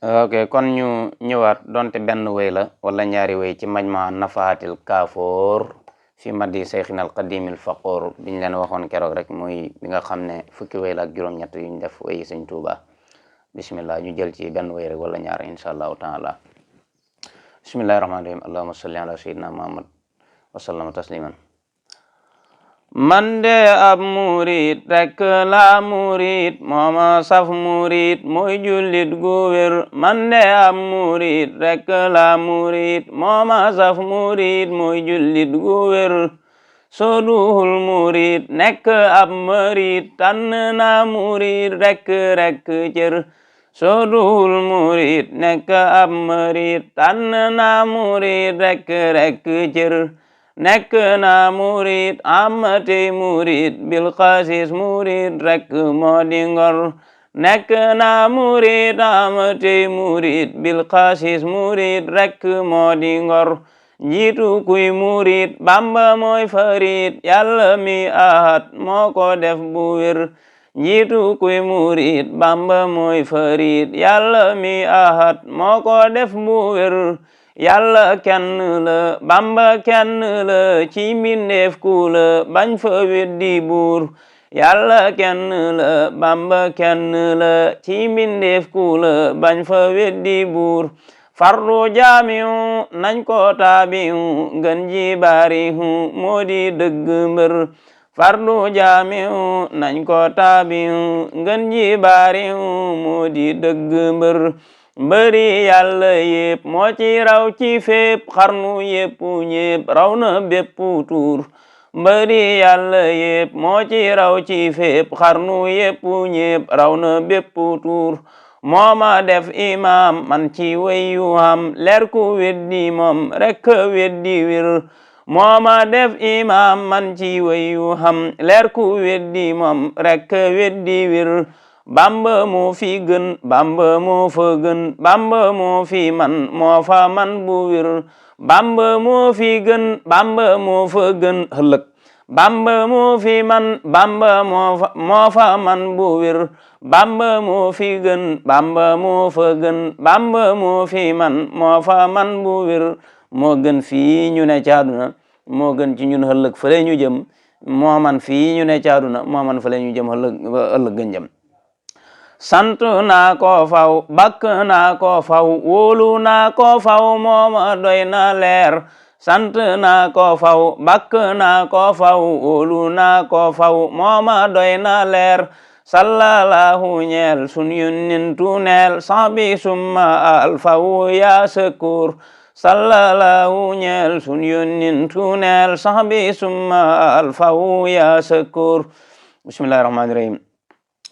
ok kon ñu ñëwaat donte benn wéy la wala ñaari wéy ci majma nafaatil kaafoor fi madi seyxina al qadimil faqoor biñ leen waxoon keroog rek muy bi nga xam ne fukki wéy la ak juróom-ñett yuñ def wéyi sëñ Tuuba bismillah ñu jël ci benn wéy rek wala ñaar insha allahu taala bismillahi rahmani rahim allahumma salli ala sayyidina muhammad wa sallama tasliman man de ab murit rekk la murit mooma saf murit mooy jullit gu wér man de ab murit rekk la murit mooma saf murit mooy jullit gu wér soo duhul murit nekk ab murit tànn na murit rekk cër soo duhul murit nekk ab murit tànn na murit rekk cër nekk na murit amate murit bil xaasis murit rekk moo di ngor nekk na murit amate murit bil xaasis murit rekk moo di ngor njiitu kuy murit Bamba mooy farit Yàlla mi ahad moo ko def bu wér njiitu kuy murit Bamba mooy farit Yàlla mi ahad moo ko def bu wér Yàlla kenn la Bamba kenn la ci mbindeef ku la bañ fa weddi buur Yàlla kenn la Bamba kenn la ci mbindeef ku la bañ fa weddi buur fardu jaamiu nañ ko taabiu ngën ji baarihu moo di dëgg mbër fardu jaamiu nañ ko taabiu ngën ji baarihu moo di dëgg mbër mbëri Yàlla yépp moo ci raw ci fépp xarnu yépp ñépp raw na bépp tuur mbëri Yàlla yépp moo ci raw ci fépp xarnu yépp ñépp raw na bépp tuur mooma def imam man ci wéyu ham leer ku weddi moom rekk weddi wir mooma def imam man ci wéyu ham leer ku weddi moom rekk weddi wir Bamba moo fi gën Bamba moo fa gën Bamba moo fi man moo fa man bu wir Bamba moo fi gën Bamba moo fa gën ëllëg Bamba moo fi man Bamba moo fa man bu wir Bamba moo fi gën Bamba moo fa gën Bamba moo fi man moo fa man bu wir moo gën fii ñu ne ci àdduna moo gën ci ñun ëllëg fële ñu jëm moo man fii ñu ne ci àdduna moo man fële ñu jëm ëllëg gën jëm sant naa ko faw bakk naa ko faw wóolu naa ko faw mooma doy na leer sant naa ko faw bakk naa ko faw wóolu naa ko faw mooma doy na leer sallallahu ñeel sun yonentu neel sabi summa al faw ya sekur sallallahu ñeel sun yonentu neel sabi summa al faw ya sekur bismillahir rahmanir rahim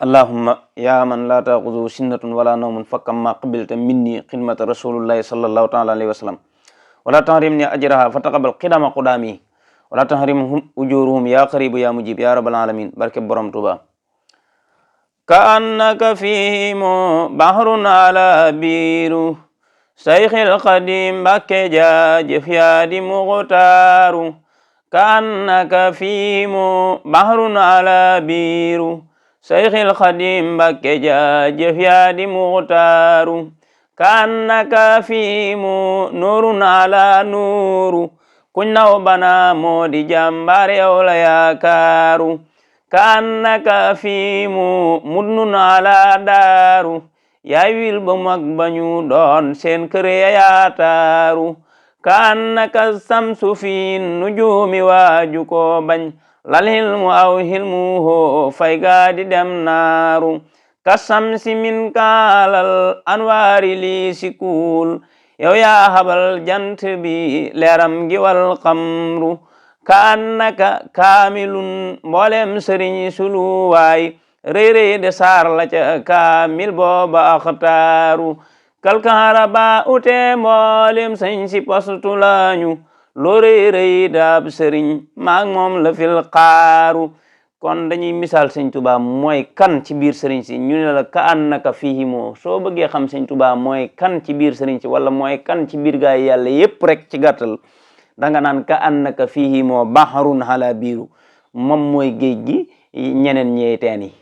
allahumma ya man la taqudu sinnatun wala nawmun fakam ma qabilta minni xidmata rasulullahi sallallahu taala alayhi wa sallam wala tahrimni ajraha fataqabal qidama qudami wala tahrimhum ujuruhum ya qaribu ya mujib ya rabbal alamin barke borom Tuuba ka annaka fihimo bahrun ala biru sayxil qadim Mbakke jaajëf yaa di muxtaaru ka annaka fihimo bahrun ala biru sayxil xadim Mbakke jaajëf yaa di muxtaaru kannaka fiimu nuurun ala nuuru kuñ naw bana moo di jàmbaar yow la yaakaaru kannaka fiimu mudnun ala daaru yaay wil ba mag bañu doon seen kër ya yaataaru kannaka samsu fi nujuumi waaju ko bañ lal hilmu aw hilmu ho fay gaadi dem naaru kasamsi min kaalal anwaari li sikul yow yaa habal jant bi leeram gi wal xamru ka annaka kaamilun mboolem sëriñ sulu waay réy de saar la ca kaamil booba axtaaru kalkaara ba ute mboolem sëñ si postu lañu loo rëy daab sëriñ maag moom la fil xaaru kon dañuy misaal sëñ Tuubaa mooy kan ci biir sëriñ si ñu ne la ka annaka fihimoo soo bëggee xam sëñ Tuubaa mooy kan ci biir sëriñ si wala mooy kan ci biir gaay yàlla yépp rek ci gàttal danga naan ka annaka fihimoo bahrun ala biiru moom mooy géej gi ñeneen ñee teen yi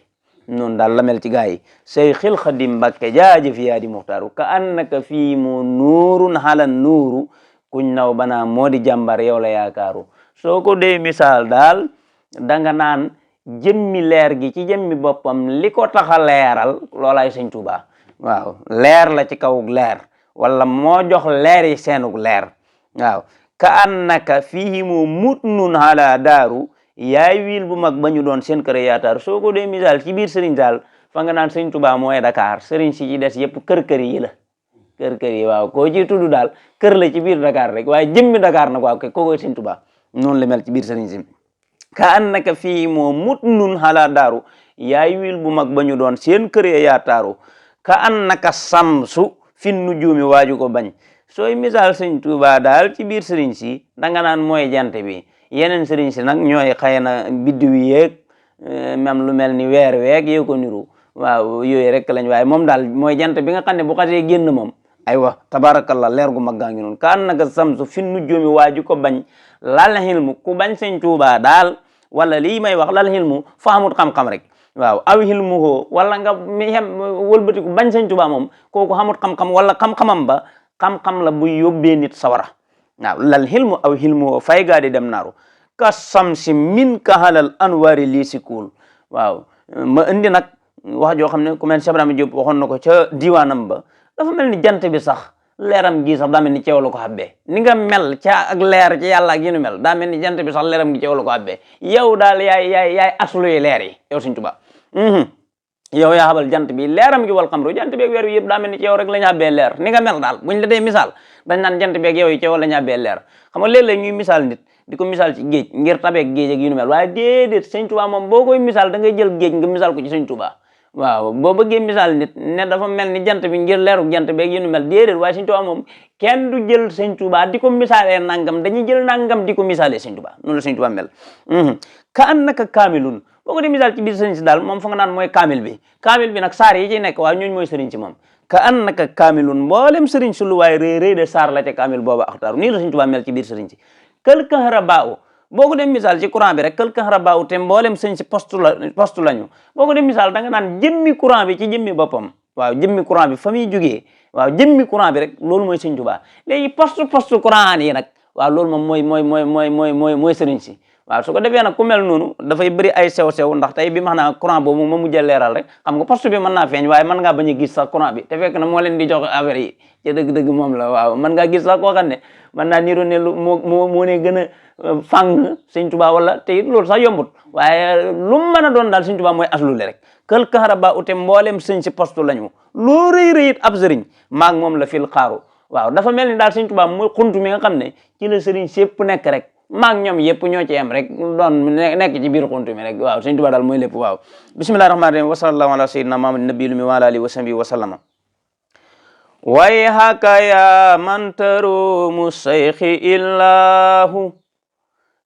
noonu daal la mel ci gaa yi Seyxil Xadim Mbàkke jaajëf yaa di muxtaaru ka annaka fii mu nuurun xalan nuuru kuñ naw banaa moo di jàmbar yow la yaakaaru soo ko dee misaal daal danga naan jëmmi leer gi ci jëmmi boppam li ko tax a leeral loolaay Sëñ Tuubaa waaw leer la ci kawug leer wala moo jox leer yi seenug leer waaw ka annaka fii mu mutnun ala daaru yaay wiil bu mag ba ñu doon seen kër yaataar soo ko dee misaal ci biir Serigne Sall fa nga naan Sëñ Tuubaa mooy Dakar Serigne si ci des yëpp kër yi la kër yi waaw koo ci tudd daal kër la ci biir Dakar rek waaye jëmmi Dakar nag waaw kookoy Sëñ Tuubaa noonu la mel ci biir Serigne si ka annaka fii moo mutnun ala daaru yaay wiil bu mag ba ñu doon seen kër yaataaru ka annaka samsu fin nujuumi waaju ko bañ sooy misaal Sëñ Tuubaa daal ci biir Serigne si danga naan mooy jant bi yeneen sëriñ si nag ñooy xëy na biddiw yeeg même lu mel ni weer weeg yoo ko niru waaw yooyu rek lañ waaye moom daal mooy jant bi nga xam ne bu xasee génn moom aywa tabarakallah leer gu mag gaa ngi noonu ka annaka samsu fi nujjoomi waaju ko bañ lal xilmu ku bañ Sëñ Tuubaa daal wala lii may wax lal xilmu fa xamut xam-xam rek waaw aw xilmu hoo wala nga wëlbatiku bañ Sëñ Tuubaa moom kooku xamut xam-xam wala xam-xamam ba xam-xam la bu yóbbee nit sawara waaw lal xilmu aw xilmu fay gaa di dem naaru ka samsi min ka halal anwaari lii si kuul waaw ma indi nag wax joo xam ne ku mel Cheikh Ibrahima Diop waxoon na ko ca diwaanam ba dafa mel ni jant bi sax leeram gi sax daa mel ni ceew la ko xabbee ni nga mel ca ak leer ci yàlla ak yi nu mel daa mel ni jant bi sax leeram gi ceew la ko xabbee yow daal yaay asluy leer yi yow Sëñ Tuubaa yow yaa xabal jant bi leeram gi wal xamru jant bi ak weer wi yëpp daa mel ni ci yow rek la ñu àbbee leer ni nga mel daal buñ la dee misaal dañ naan jant bi ak yow yi ci yow la ñu àbbee leer xam nga léeg-léeg ñuy misaal nit di ko misaal ci géej ngir tabeek géej ak yu nu mel waaye déedéet Sëñ Tuubaa moom boo koy misaal da ngay jël géej nga misaal ko ci Sëñ Tuubaa waaw boo bëggee misaal nit ne dafa mel ni jant bi ngir leeruk jant bi ak yu nu mel déedéet waaye Sëñ Tuubaa moom kenn du jël Sëñ Tuubaa di ko misaalee nangam dañuy jël nangam di ko misaalee Sëñ Tuubaa noonu la Sëñ Tuubaa mel ka annaka kaamilun boo ko di misaal ci biir sëriñ si daal moom fa nga naan mooy kaamil bi nag saar yi ci nekk waaw ñooñu mooy sëriñ si moom ka annaka kaamilun mboolem sëriñ si lu waaye rëy de saar la ca kaamil booba axtaaru nii la Sëñ Tuubaa mel ci biir sëriñ si kël kahrabaa boo ko dem misaal ci courant bi rek kël kahrabaa te mboolem sëriñ si poste lañu boo ko dem misaal da nga naan jëmmi courant bi ci jëmmi boppam waaw jëmmi courant bi fa muy jógee waaw jëmmi courant bi rek loolu mooy Sëñ Tuubaa léegi poste courant yi nag waaw loolu moom mooy sëriñ si waaw su ko defee nag ku mel noonu dafay bëri ay sew-sew ndax tey bi ma xam naa courant boobu ma mujjee leeral rek xam nga poste bi mën naa feeñ waaye mën ngaa bañ a gis sax courant bi te fekk na moo leen di jox affaire yi ci dëgg-dëgg moom la waaw mën ngaa gis sax koo xam ne mën naa niru ne lu moo ne gën a fàng Sëñ Tuubaa wala te it loolu sax yombut waaye lu mu mën a doon daal Sëñ Tuubaa mooy aslule rek kël kahraba ute mboolem sëñ si poste lañu loo rëy ab sëriñ maag moom la fil xaaru waaw dafa mel ni daal Sëñ Tuubaa mooy xuntu mi nga xam ne ci la sëriñ sépp nekk rek maag ñoom yëpp ñoo ci am rek doon nekk ci biir xuntu mi rek waaw Sëñ Tuubaa daal mooy lépp waaw bismillahi rahmani rahim wa sallallahu ala sayyidina muhammadin nabiyil mi wa ala alihi wa sahbihi wa sallama way haka ya man tarumu sayxi illahu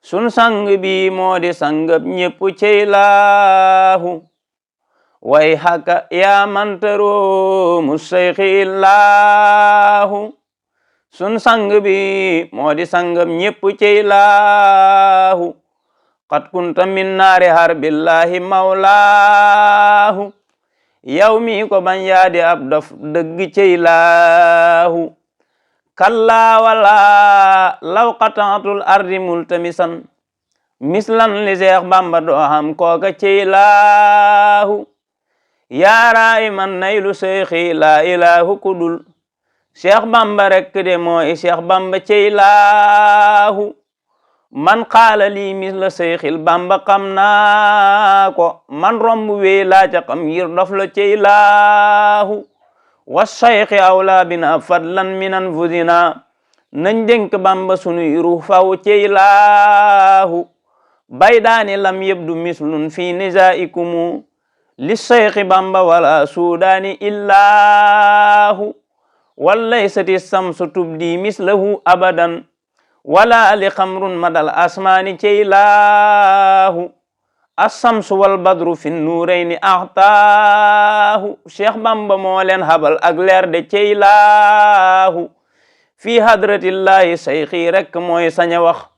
sun sang bi moo di sangab ñëpp cey laahu way haka ya man tarumu sayxi illahu sun sang bi moo di sangam ñépp cey laahu qad kunta min naari harbillahi mawlaahu yow mi ko bañ yaadi ab dof dëgg cey laahu kalla wala law qata'atul ardi multamisan mislan li Seex Bamba doo xam kooka cey laahu yaaraay man naylu seyxi la ilahu kudul Cheikh Bamba rek de mooy Cheikh Bamba cey laahu man xaala lii misla Seyxil Bamba xam naa ko man romb wee laa ca xam ngir dof la cey laahu wa Seyxi awla bina fadlan min anfusina nañ dénk Bamba sunuy ruux faw cey laahu baydaani lam yabdu mislun fi nizaa'ikumu li Seyxi Bamba wala suudaani illaahu wallaysati samsu tubdi mislahu abadan wala li xamrun madal asmaani cey laahu assamsu wal badru fi nuurayni axtaahu Cheikh Bamba moo leen habal ak leer de cey laahu fi hadratillahi sayxi rek mooy saña wax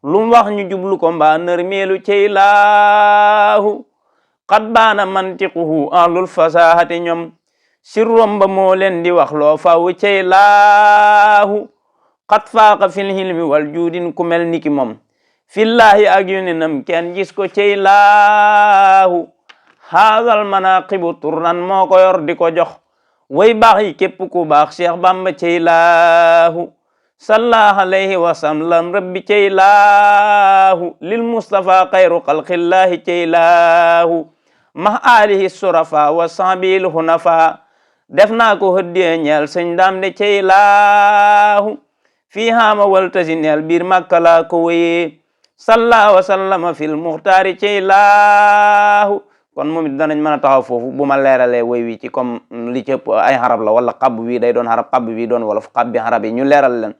lum wax ñu jublu ko mbaa nër meelu cey laahu qad baana mantiquhu ahlul fasahati ñoom sirrom ba moo leen di wax loo faw cey laahu qad faaqa fil hilmi wal juudin ku mel niki moom fillahi ak yuninam kenn gis ko cey laahu haadal manaqibu turnan moo ko yor di ko jox way baax yi képp ku baax Cheikh Bamba cey laahu sallallahu alayhi wa sallam rabbi cey laahu lil mustafa xayru xalqillahi cey laahu ma alihi surafa wa sabil hunafa def naa ko hëddee ñeel sëñ daam de cey laahu fii haama waltasi neel biir Makka laa ko wéyee salla wa sallama fil muxtaari cey laahu kon moom it danañ mën a taxaw foofu bu ma leeralee woy wi ci comme li ci ëpp ay xarab la wala xab wi day doon xarab xab wi doon wolof xab bi xarab yi ñu leeral leen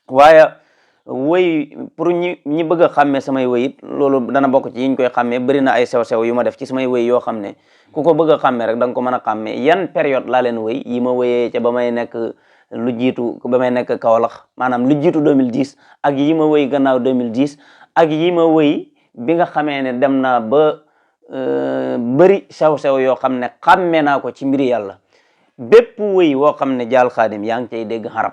waaye woy pour ñi bëgg a xàmmee samay woy it loolu dana bokk ci yiñ koy xàmmee bëri na ay sew-sew yu ma def ci samay woy yoo xam ne ku ko bëgg a xàmmee rek da nga ko mën a xàmmee yan période laa leen woy yi ma woyee ca ba may nekk lu jiitu ba may nekk Kaolack maanaam lu jiitu 2010 ak yi ma woy gannaaw 2010 ak yi ma woy bi nga xamee ne dem na ba bëri sew-sew yoo xam ne xàmmee naa ko ci mbiri yàlla bépp woy woo xam ne Jaal Xaadim yaa ngi cay dégg xarab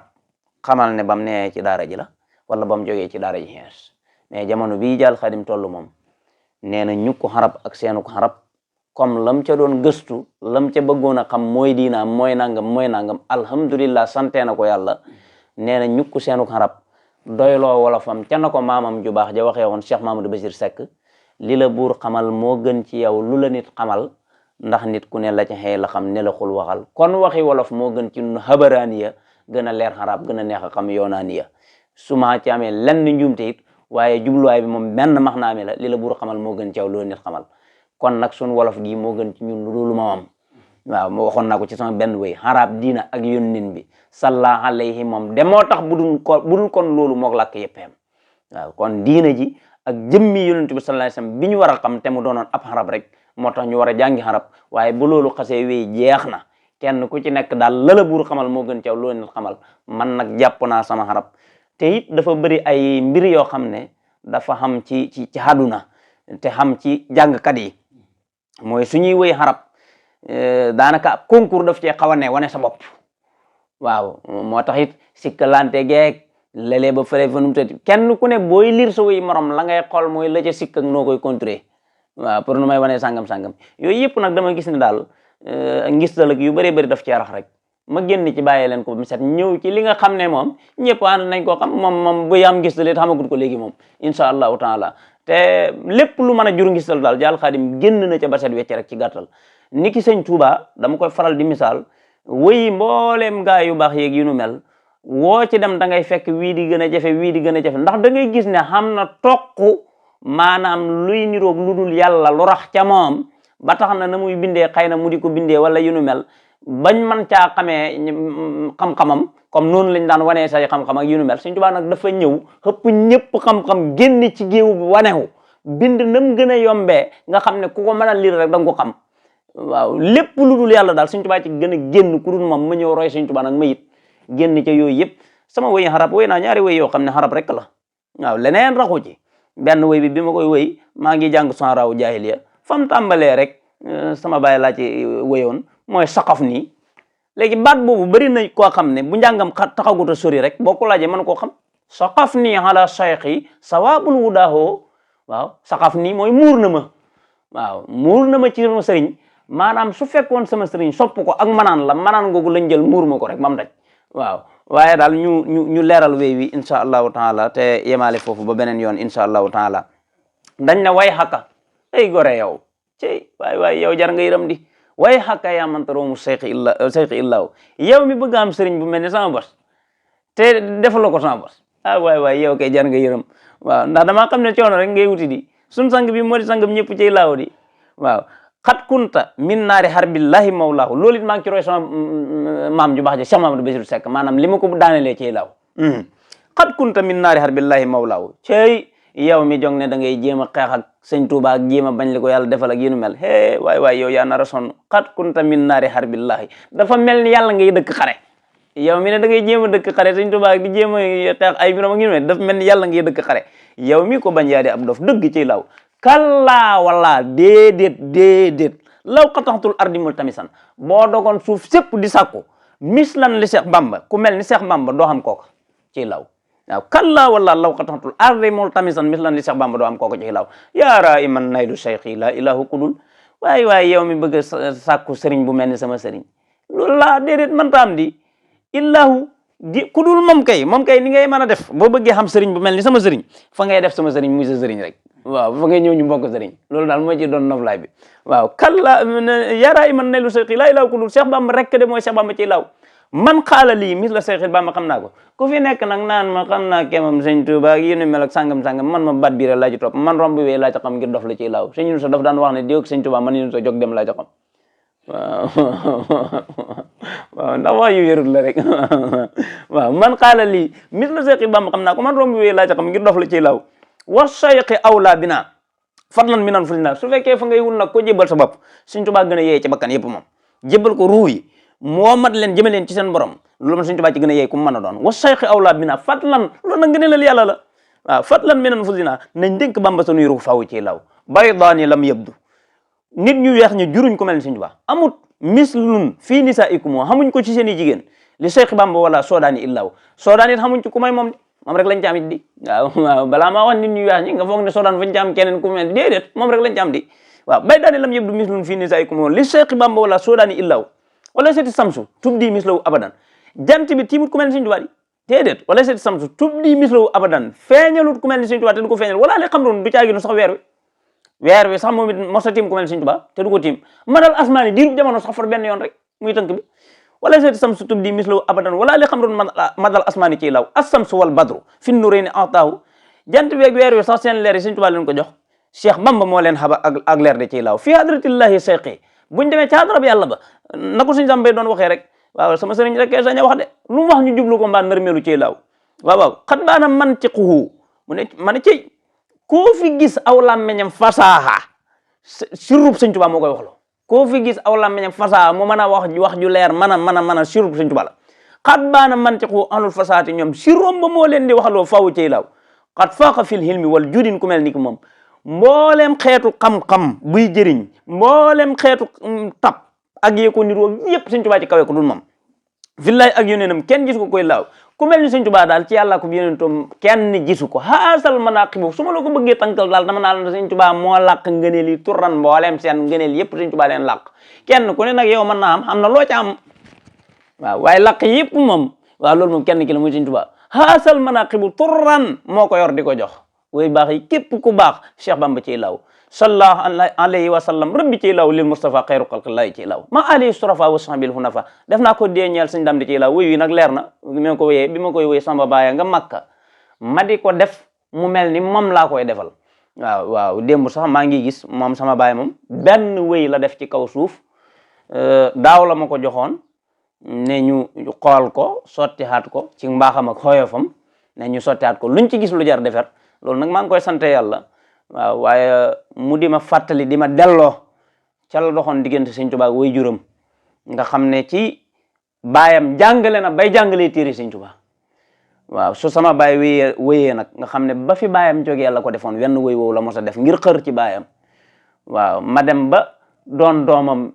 xamal ne bam nee ci daara ji la wala bam jógee ci daara ji xees mais jamono bii Jaal Xaadim toll moom nee na ñukku xarab ak seenu ko xarab comme lam ca doon gëstu lam ca bëggoon a xam mooy diinaam mooy nangam alhamdulillah sante na ko yàlla nee na ñukku seenu ko xarab doyloo wolofam ca na ko maamam ju baax ja waxee woon Cheikh Mamadou Bachir Seck li la buur xamal moo gën ci yow lu la nit xamal ndax nit ku ne la ca xëy la xam ne la xul waxal kon waxi wolof moo gën ci nun xabaraaniya gën a leer xarab gën a neex a xam yoonaaniya su ma ci amee lenn njuumte it waaye jubluwaay bi moom benn max naa mi la li la buur xamal moo gën ci yow lu la nit xamal kon nag sun wolof gi moo gën ci ñun lu ma am waaw moo waxoon naa ko ci sama benn wéy xarab diina ak yónnin bi salla alayhi moom de moo tax budul kon loolu moog làkk yëpp yam waaw kon diina ji ak jëmmi yonent bi sallallahu alayhi wasallam bi ñu war a xam te mu doonoon ab xarab rek moo tax ñu war a jàngi xarab waaye bu loolu xasee wéy jeex na kenn ku ci nekk daal lala buur xamal moo gën ci yow loolu nit xamal man nag jàpp naa sama xarab te it dafa bëri ay mbir yoo xam ne dafa xam ci àdduna te xam ci jàngkat yi mooy suñuy wéy xarab daanaka ab concours daf cee xaw a ne wane sa bopp waaw moo tax it sikkalante geeg léeg-léeg ba fële fa nu mu tëdd kenn ku ne booy lire sa wéy morom la ngay xool mooy la ca sikk ak noo koy contré waaw pour nu may wanee sangam yooyu yëpp nag dama gis ne daal ngistal ak yu bëree bëri daf cee rax rek ma génn ci bàyyee leen ko ba mu set ñëw ci li nga xam ne moom ñëpp ànd nañ koo xam moom bu am ngistal it xamagut ko léegi moom incha allahu taala te lépp lu mën a jur ngistal daal Jaal Xaadim génn na ca ba set wecc rek ci gàttal niki sëñ Tuuba dama koy faral di misaal wéy mbooleem gaa yu baax yeeg yu nu mel woo ci dem da ngay fekk wii di gën a jafe wii di gën a jafe ndax da ngay gis ne xam na toq maanaam luy niroog lu dul yàlla lu rax ca moom ba tax na muy bindee xëy na mu di ko bindee wala yu nu mel bañ man caa xamee xam-xamam comme noonu lañ daan wanee say xam-xam ak yu nu mel Sëñ Tuubaa nag dafa ñëw xëpp ñëpp xam-xam génn ci géew bi wanewu bind nam gën a yombee nga xam ne ku ko mën a lire rek da nga ko xam waaw lépp lu dul yàlla daal Sëñ Tuubaa ci gën a génn ku dul moom ma ñëw roy Sëñ Tuubaa nag ma it génn ca yooyu yëpp sama wéy xarab wéy naa ñaari wéy yoo xam ne xarab rek la waaw leneen raxu ci benn wéy bi ma koy wéy maa ngi jàng sanraw jaahiliya fam tàmbalee rek sama baay laa ci wéyoon mooy saqaf nii léegi baat boobu bëri na koo xam ne bu njàngam taxagut a sori rek boo ko laajee mën koo xam saqaf nii ala sayxi sawaabul wudaaho waaw saqaf nii mooy muur na ma waaw muur na ma ci sama sëriñ maanaam su fekkoon sama sëriñ sopp ko ak manaan la manaan googu lañ jël muur ma ko rek mam daj waaw waaye daal ñu leeral wéy wi incha allahu taala te yemaale foofu ba beneen yoon incha allahu taala dañ na way xaka ay gore yow ci waay yow jar nga yëram di way xaka yaa mantaroomu sayxi illaahu yow mi bëgg am sëriñ bu mel ni sama bos te defaloo ko sama bos waay yow kay jar nga yërëm waaw ndax damaa xam ne coono rek ngay wuti di sun sang bi moo di sangam ñëpp ci laaw di waaw xat kunta min naari harbillahi mawlaahu loolu it maa ngi ci roy sama maam ju baax ja Cheikh Mamadou Bassirou Seck maanaam li ma ko daanelee ci laaw xat kunta min naari harbillahi mawlaahu cey yow mi jong ne da ngay jéem a xeex ak sëñ Tuuba ak jéem a bañ li ko yàlla defal ak yéenu mel waay yow yaa nar a sonn xat kunta min naari harbillahi dafa mel ni yàlla ngay dëkk xare yow mi ne da ngay jéem a dëkk xare sëñ Tuuba ak di jéem a xeex ay mbiram ak yéenu mel dafa mel ni yàlla ngay dëkk xare yow mi ko bañ yaa di ab dof dëgg ci laaw kallaa wala déedéet law qataxtul ardi multamisan boo dogoon suuf sépp di sàkku mislan li Cheikh Bamba ku mel ni Cheikh Bamba doo xam kooka ci law waaw kallaa wala law qataxtul ardi multamisan mislan li Cheikh Bamba doo xam kooka ci law yaara iman naydu cheikhi la ilahu kudul waaye yow mi bëgg a sàkku sëriñ bu mel ni sama sëriñ loolu laa déedéet mënta am di illahu di ku dul moom kay ni ngay mën a def boo bëggee xam sëriñ bu mel ni sama sëriñ fa ngay def sama sëriñ muy sa sëriñ rek waaw fa ngay ñëw ñu bokk sëriñ loolu daal moo ci doon noflaay bi waaw kalla yaraa iman ne lu Cheikh laa ilaaha ku dul Cheikh Bamba rek de mooy Cheikh Bamba ci law man xaala lii mis la Cheikh Bamba xam naa ko ku fi nekk nag naan ma xam naa kemam sëñ Tuuba yi nu mel ak sangam man ma bat biire laa ci topp man romb wee laa ci xam ngir dof la ci law sëñ Yunusa daf daan wax ne diw ak sëñ Tuuba man Yunusa jóg dem laa ci xam waaw ndax wax yu wérul la rek waaw man xaala lii mis la Cheikh Bamba xam naa ko man romb wee laa ci xam ngir dof la ci law wa Cheikh awla bina fadlan minan fulina su fekkee fa ngay wul nag ko jébal sa bopp sëñ Tuuba gën a yee ci bakkan yëpp moom jébal ko ruu yi moo mat leen jëme leen ci seen borom loolu man sëñ Tuuba ci gën a yee ku mu mën a doon wa Cheikh awla bina fadlan loolu nag ngëneelal yàlla la waaw fadlan minan fulina nañ dénk Bamba sa nuy ru faw ci law baydaani lam yabdu nit ñu weex ñi juruñ ko mel ni sëñ Tuuba amut mislun fii nisaikum xamuñ ko ci seen i jigéen li Cheikh Bamba wala soodaani illaw soodaani it xamuñ ci ku may moom rek lañ ci am it di waaw balaa maa wax nit ñu weex ñi nga foog ne soodaan fañ ci am keneen ku mel déedéet moom rek lañ ci am di waaw baydaani lam yabdu mislun fii nisaikum li Cheikh Bamba wala soodaani illaw wala seeti samsu tubdi mislawu abadan jant bi tiimut ku mel ni sëñ Tuuba di déedéet wala seeti samsu tubdi mislawu abadan feeñalut ku mel ni sëñ Tuuba te du ko feeñal wala li xam doon du caaginu sax weer wi sax moom it mosa tiim ku mel ni sëñ Tuuba te du ko tiim manal asmaani diirub jamono sax far benn yoon rek muy tënk bi wala seeti samsu tubdi mislawu abadan wala li xam doon madal asmaani ciy law as-samsu wal badru fi nurayni ataahu jant bi ak weer wi sax seen leer yi sëñ Tuuba leen ko jox Cheikh Bamba moo leen xaba ak leer de ciy law fi hadratillahi cheikhi buñ demee ci hadrab yàlla ba na ko sëñ Sambay doon waxee rek waaw sama sëriñ rek sañ a wax de lu mu wax ñu jublu ko mbaa nërmeelu ciy law waaw xat baana man ci xuhu mu ne ma ne ciy koo fi gis aw làmmeñam fasaaxa sirrub sëñ Tuuba moo koy waxloo koo fi gis aw làmmeñam fasaaxa mu mën a wax ju leer mën a sirrub sëñ Tuuba la xat baana man ci xuhu ahlul fasaati ñoom sirrom ba moo leen di waxloo faw ciy law xat faaqa fil hilmi wal judin ku mel ni ki moom mboolem xeetu xam-xam buy jëriñ mboolem xeetu tab ak yee ko niroo yëpp sëñ Tuuba ci kawe ko dul moom fillaay ak yoneenam kenn gis ko koy laaw ku mel ni sëñ Tuuba daal ci yàlla ko yonentam kenn gisu ko xaasal manaqibu su ma la ko bëggee tànkal daal dama naa la sëñ Tuuba moo làq ngëneel yi turan mboolem seen ngëneel yëpp sëñ Tuuba leen làq kenn ku ne nag yow mën naa am na loo ca am waaw waaye làq yëpp moom waaw loolu moom kenn ki la muy sëñ Tuuba xaasal manaqibu turan moo ko yor di ko jox way baax yi képp ku baax Cheikh Bamba ciy law sallallahu alayhi wa sallam rabbi ciy law lil Mustafa xayru xalqillahi ciy law ma alihi surafa wa sahbil hunafa def naa ko dee ñeel sëñ dam di ciy law wuy wi nag leer na bi ma ko wéyee bi ma koy wéy samba baaya nga Makka ma di ko def mu mel ni moom laa koy defal waaw démb sax maa ngi gis moom sama baay moom benn wéy la def ci kaw suuf daaw la ma ko joxoon ne ñu xool ko sottihaat ko ci mbaaxam ak xoyofam ne ñu sottihaat ko luñ ci gis lu jar defar loolu nag maa ngi koy sante yàlla waaw waaye mu di ma fàttali di ma delloo ca la doxoon diggante sëñ Tuuba way juram nga xam ne ci baayam jàngale na bay jàngalee téere sëñ Tuuba waaw su sama baay wéyee nag nga xam ne ba fi baayam jógee la ko defoon wenn wéy woowu la mos a def ngir xër ci baayam waaw ma dem ba doon doomam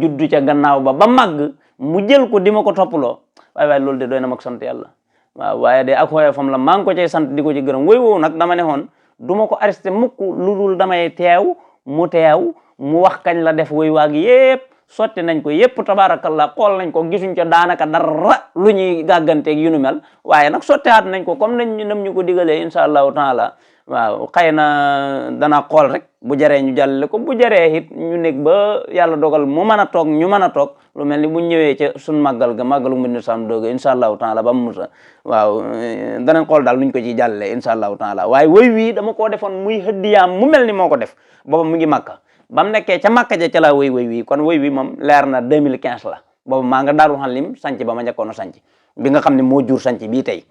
juddu ca gannaaw ba màgg mu jël ko di ma ko toppaloo waaye loolu de doy na mag sant yàlla waaw waaye de ak xooye fam la maa ngi ko cay sant di ko ci gërëm woy woowu nag dama ne xoon du ma ko arrêté mukk lu dul damay teew mu wax kañ la def woy waag yépp sotti nañ ko yépp tabarakallah xool nañ ko gisuñ ca daanaka dara lu ñuy gàgganteeg yu nu mel waaye nag sottiwaat nañ ko comme nañ nam ñu ko digalee insha allahu taala waaw xëy na dana xool rek bu jaree ñu jàllale ko bu jaree it ñu nekk ba yàlla dogal mu mën a toog ñu mën a toog lu mel ni bu ñëwee ca suñ màggal ga màggalu mu sam dooga insha allahu taala ba mu musa waaw danañ xool daal nuñ ko ci jàllale insha allahu taala waaye woy wii dama koo defoon muy hëddiyaam mu mel ni moo ko def booba mu ngi màkka ba mu nekkee ca màkka ja ca laa woy wii kon woy wi moom leer na 2015 la booba maa nga daarul xalim sanc ba ma njëkkoon a sanc bi nga xam ne moo jur sanc bii tey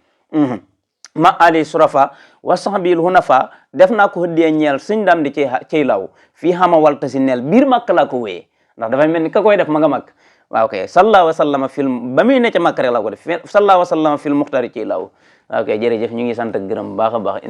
ma ali surafa wa sahbil hunafa def naa ko hëddee ñeel sëñ dam di ciy law fii xama walta si neel biir màkk laa ko wéyee ndax dafay mel ni ka koy def ma nga màkk waaw kay sallallahu wa sallama film ba muy ne ca màkk rek laa ko def sallallahu wa sallama fil muxtari ciy law waaw kay jërëjëf ñu ngi sant ak gërëm baax a baax